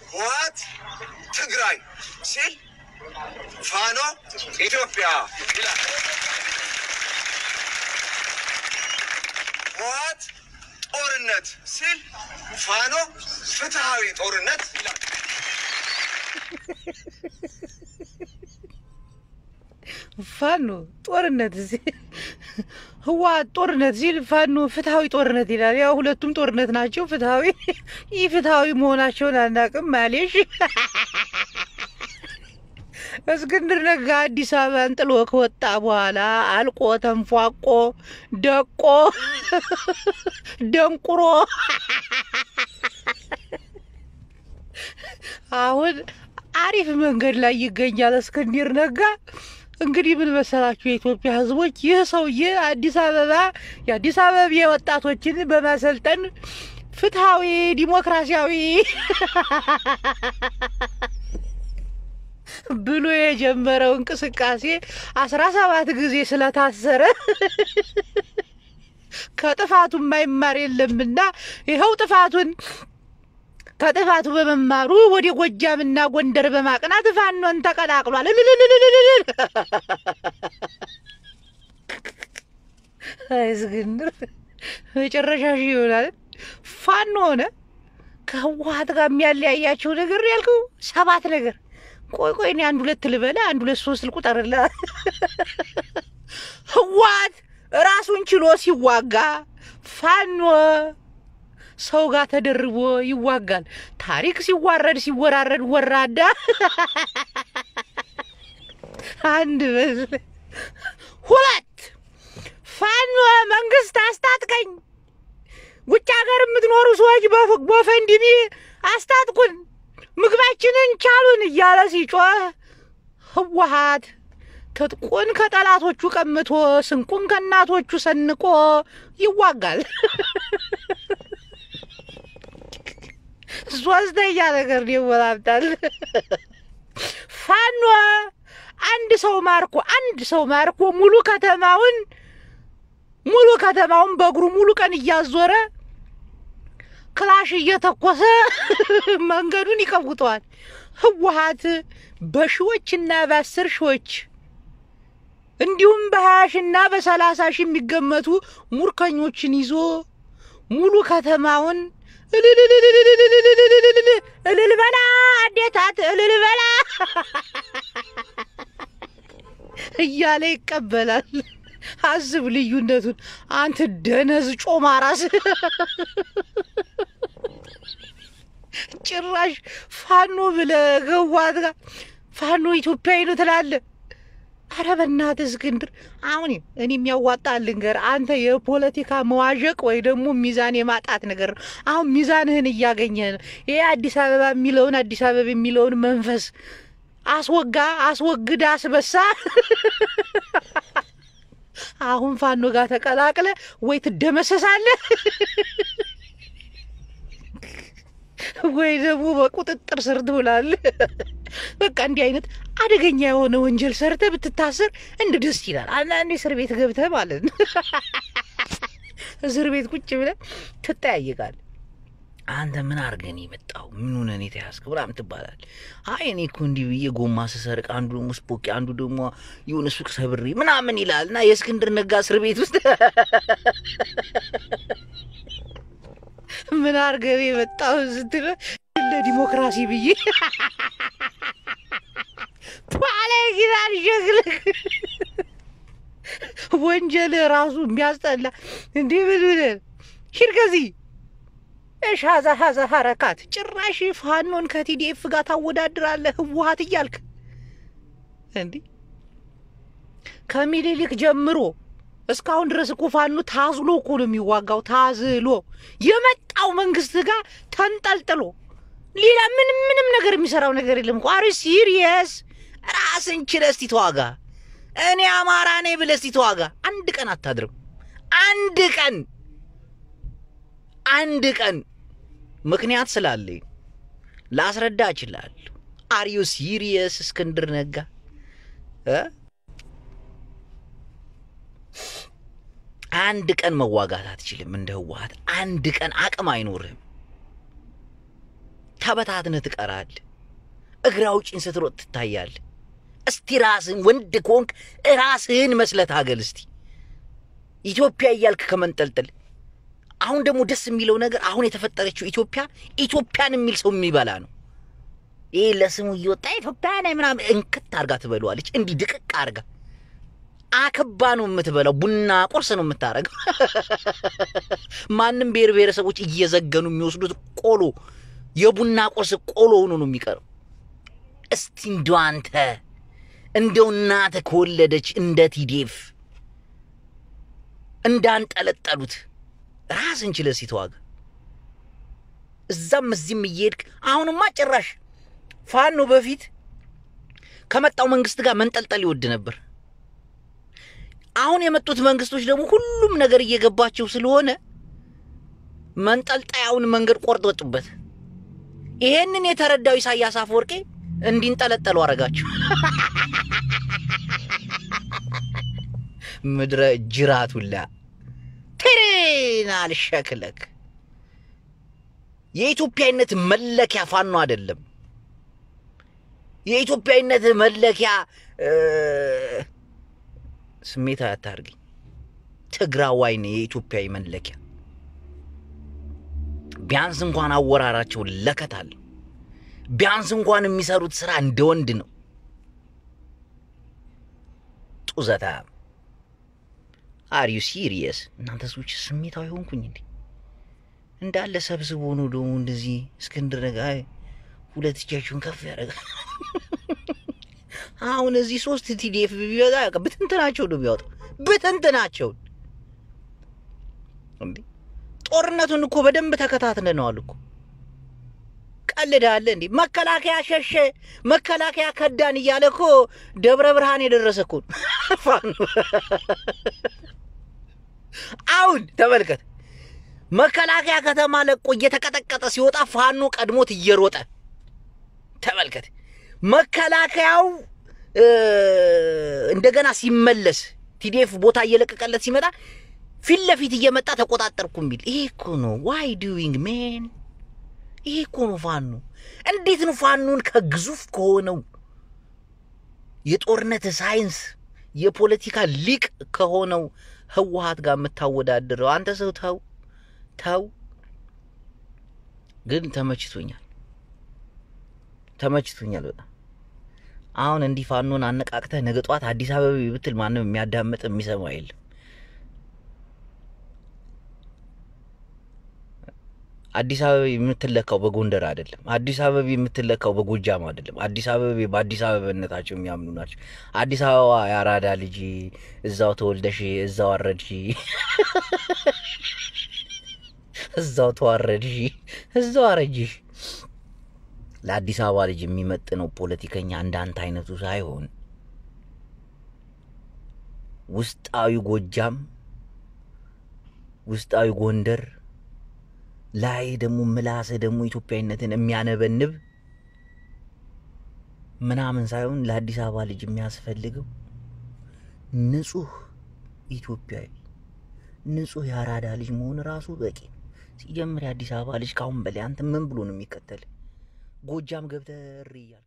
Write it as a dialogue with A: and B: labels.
A: ህወሓት ትግራይ ሲል ፋኖ ኢትዮጵያ ይላል። ህወሓት ጦርነት ሲል ፋኖ ፍትሃዊ ጦርነት ይላል።
B: ፋኖ ጦርነት ሲል፣ ህወሓት ጦርነት ሲል ፋኖ ፍትሃዊ ጦርነት ይላል። ያው ሁለቱም ጦርነት ናቸው። ፍትሃዊ ኢፍትሃዊ መሆናቸውን አናውቅም። ማሌሽ እስክንድር ነጋ አዲስ አበባን ጥሎ ከወጣ በኋላ አልቆ ተንፏቆ ደቆ ደንቁሮ አሁን አሪፍ መንገድ ላይ ይገኛል እስክንድር ነጋ። እንግዲህ ምን መሰላችሁ የኢትዮጵያ ሕዝቦች፣ ይህ ሰውዬ አዲስ አበባ የአዲስ አበባ ወጣቶችን በማሰልጠን ፍትሃዊ ዲሞክራሲያዊ ብሎ የጀመረው እንቅስቃሴ 17 ጊዜ ስለታሰረ ከጥፋቱ የማይማር የለምና ይኸው ጥፋቱን ከጥፋቱ በመማሩ ወደ ጎጃምና ጎንደር በማቅናት ፋኖን ተቀላቅሏል። እልልልልልል። አይ እስክንድር መጨረሻ ሺህ ይሆናል። ፋኖ ሆነ ከህወሓት ጋር የሚያለያያቸው ነገር ያልከው 7 ነገር። ቆይ ቆይ እኔ 1 2 ልበላ፣ 1 2 3 ልቁጠርላ። ህወሓት ራሱን ችሎ ሲዋጋ ፋኖ ሰው ጋር ተደርቦ ይዋጋል። ታሪክ ሲዋረድ ሲወራረድ ወራዳ 1 በል 2 ፋኖ መንግስት አስታጥቀኝ፣ ውጭ ሀገር የምትኖሩ ሰዎች በጎፈንድሚ አስታጥቁን፣ ምግባችንን ቻሉን እያለ ሲጮህ ህወሓት ትጥቁን ከጠላቶቹ ቀምቶ ስንቁን ከእናቶቹ ሰንቆ ይዋጋል። 3ኛ ነገር ይወላብጣል። ፋኖ አንድ ሰው ማርኮ አንድ ሰው ማርኮ ሙሉ ከተማውን በእግሩ ሙሉ ቀን እያዞረ ክላሽ እየተኮሰ መንገዱን ይቀውጠዋል። ህወሓት በሺዎችና በ10 ሺዎች እንዲሁም በ20 ሺና በ30 ሺህ የሚገመቱ ሙርከኞችን ይዞ ሙሉ ከተማውን እልልልልልልልልልልልል እልል በላ አዴታት እልል በላ እያለ ይቀበላል። አስብ ልዩነቱን። አንተ ደነዝ ጮማ ራስ ጭራሽ ፋኖ ብለህ ህወሓት ጋር ፋኖ ኢትዮጵያዊ ነው ትላለህ። ኧረ በእናትህ እስክንድር፣ አሁን እኔ የሚያዋጣ ልንገር፣ አንተ የፖለቲካ መዋዠቅ ወይ ደግሞ ሚዛን የማጣት ነገር ነው። አሁን ሚዛንህን እያገኘህ ነው። ይሄ አዲስ አበባ የሚለውን አዲስ አበባ የሚለውን መንፈስ አስወጋ፣ አስወግድ፣ አስበሳ። አሁን ፋኖ ጋር ተቀላቅለ ወይ ትደመሰሳለህ ወይ ደግሞ በቁጥጥር ስር ትውላለህ። በቃ እንዲህ አይነት አደገኛ የሆነ ወንጀል ሰርተህ ብትታሰር እንደ ደስ ይላል። አንዳንዴ እስር ቤት ገብተህ ማለት ነው፣ እስር ቤት ቁጭ ብለህ ትጠያየቃለህ። አንተ ምን አድርገህ ነው የመጣው? ምን ሆነህ ነው የተያዝከው? ምናምን ትባላለህ። አይ እኔ እኮ እንዲህ ብዬ ጎማ ስሰርቅ፣ አንዱ ደግሞ ስፖኪ፣ አንዱ ደግሞ የሆነ ሱቅ ሰብሬ ምናምን ይላል። እና የእስክንድር ነጋ እስር ቤት ውስጥ ምን አድርገህ ነው የመጣው ስትል ለዲሞክራሲ ብዬ ባለ ጊዛን ሸክልህ ወንጀል ራሱ የሚያስጠላ እንዲህ ምን ብለህ ሂድ ከዚህ እሽ ሀዛ ሀዛ ሀረካት ጭራሽ ፋኖን ከቲዲኤፍ ጋር ታወዳድራለህ ህወሓት እያልክ እንዲህ ከሚኒሊክ ጀምሮ እስካሁን ድረስ እኮ ፋኖ ታዝሎ እኮ ነው የሚዋጋው። ታዝሎ የመጣው መንግስት ጋር ተንጠልጥሎ ሌላ ምንም ምንም ነገር የሚሰራው ነገር የለም እኮ። Are serious? ራስን ችለህ እስቲ ተዋጋ። እኔ አማራ ነኝ ብለህ እስቲ ተዋጋ። አንድ ቀን አታድርም። አንድ ቀን አንድ ቀን ምክንያት ስላለኝ ላስረዳ እችላለሁ። Are you serious እስክንድር ነጋ እ አንድ ቀን መዋጋት አትችልም እንደ ህወሓት። አንድ ቀን አቅም አይኖርህም። ተበታትነህ ትቀራለህ። እግር አውጪኝ ስትሮጥ ትታያለህ። እስቲ ራስህን ወንድ ከሆንክ ራስህን መስለህ ታገል እስቲ ኢትዮጵያ እያልክ ከመንጠልጠል። አሁን ደግሞ ደስ የሚለው ነገር አሁን የተፈጠረችው ኢትዮጵያ ኢትዮጵያን የሚል ሰው የሚበላ ነው። ይሄ ለስሙ እየወጣ ኢትዮጵያ ነኝ ምናምን እንክት አርጋ ትበለዋለች። እንዲህ ድቅቅ አርጋ አክባ ነው የምትበላው። ቡና ቁርስ ነው የምታረገው። ማንም ብሔር ብሔረሰቦች እየዘገኑ የሚወስዱት ቆሎ የቡና ቁርስ ቆሎ ሆኖ ነው የሚቀረው። እስቲ እንደው አንተ እንደው እናትህ ከወለደች እንደ TDF እንዳንጠለጠሉት ራስን ችለህ ሲተዋጋ እዛም እዚህም እየሄድክ አሁንማ ጭራሽ ፋኖ በፊት ከመጣው መንግስት ጋር መንጠልጠል ይወድ ነበር። አሁን የመጡት መንግስቶች ደግሞ ሁሉም ነገር እየገባቸው ስለሆነ መንጠልጣያውን መንገድ ቆርጦጡበት። ይሄንን የተረዳው ኢሳያስ አፈወርቂ እንዲንጠለጠሉ አረጋቸው። ምድረ ጅራቱላ ትሬን አልሸክለክ። የኢትዮጵያዊነት መለኪያ ፋኖ አይደለም። የኢትዮጵያዊነት መለኪያ ስሜት አታርግኝ። ትግራዋይ ነው የኢትዮጵያዊ መለኪያ። ቢያንስ እንኳን አወራራቸው ለከት አለ። ቢያንስ እንኳን የሚሰሩት ስራ እንደ ወንድ ነው። ጡዘታ are you serious? እናንተ ሰዎች ስሜታዊ ሆንኩኝ እንዴ? እንዳለ ሰብስቦ ነው ደግሞ እንደዚህ እስክንድር ነጋ ሁለት እጃችሁን ከፍ ያደርጋል። አሁን እዚህ 3 TDF ቢበዛ ብትንትናቸው ነው የሚያወጣው። ብትንትናቸው እንዴ! ጦርነቱን እኮ በደንብ ተከታትለነዋል እኮ። ቀልዳለ እንዴ? መከላከያ ሸሸ፣ መከላከያ ከዳን እያለ እኮ ደብረ ብርሃን የደረሰ እኮ ፋኖ። አሁን ተመልከት፣ መከላከያ ከተማ ለቆ እየተቀጠቀጠ ሲወጣ ፋኖ ቀድሞት እየሮጠ ተመልከት። መከላከያው እንደገና ሲመለስ TDF ቦታ እየለቀቀለት ሲመጣ ፊት ለፊት እየመጣ ተቆጣጠርኩ የሚል ይሄ እኮ ነው why doing man። ይሄ እኮ ነው ፋኖ። እንዴት ነው ፋኖን ከግዙፍ ከሆነው የጦርነት ሳይንስ የፖለቲካ ሊቅ ከሆነው ህወሓት ጋር የምታወዳድረው? አንተ ሰው ተው ተው። ግን ተመችቶኛል፣ ተመችቶኛል በጣም። አሁን እንዲህ ፋኖን አነቃቅተህ ነገ ጠዋት አዲስ አበባ ብትል ማንም የሚያዳምጥ የሚሰማ የለም። አዲስ አበባ የምትለካው በጎንደር አይደለም። አዲስ አበባ የምትለካው በጎጃም አይደለም። አዲስ አበባ በአዲስ አበባነታቸው የሚያምኑ ናቸው። አዲስ አበባ የአራዳ ልጅ እዛው ተወልደሽ እዛው አረድሽ እዛው ተዋረድሽ እዛው አረጅሽ። ለአዲስ አበባ ልጅ የሚመጥነው ፖለቲከኛ እንዳንተ አይነቱ ሳይሆን ውስጣዊ ጎጃም፣ ውስጣዊ ጎንደር ላይ ደግሞ ምላስ ደግሞ ኢትዮጵያዊነትን የሚያነበንብ ምናምን ሳይሆን ለአዲስ አበባ ልጅ የሚያስፈልገው ንጹህ ኢትዮጵያዊ፣ ንጹህ የአራዳ ልጅ መሆን ራሱ በቂ። ሲጀምር የአዲስ አበባ ልጅ ካሁን በላይ አንተ ምን ብሎ ነው የሚከተል? ጎጃም ገብተህ እሪ እያልክ